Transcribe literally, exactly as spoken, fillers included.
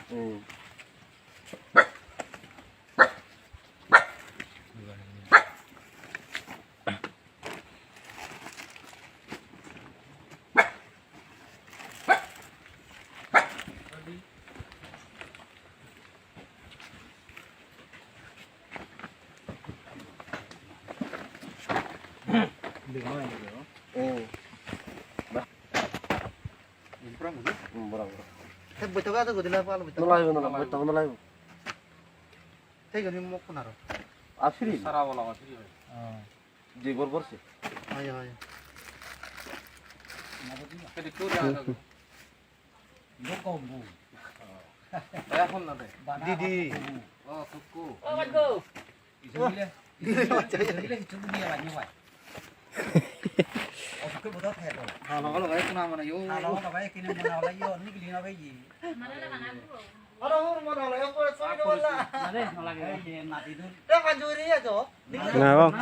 Hmm. Oh. Hmm, borok, borok. Tei boithago aja gudi la palo boithago. Nolai bo, nolai, boithago nolai bo. Tei gani mok khuna ro. Asiri. Sara wala asiri. Oh. Di bor bor se. Ayo, ayo. Kedi kuri aja. Didi. Oh, tukku. Na, bang.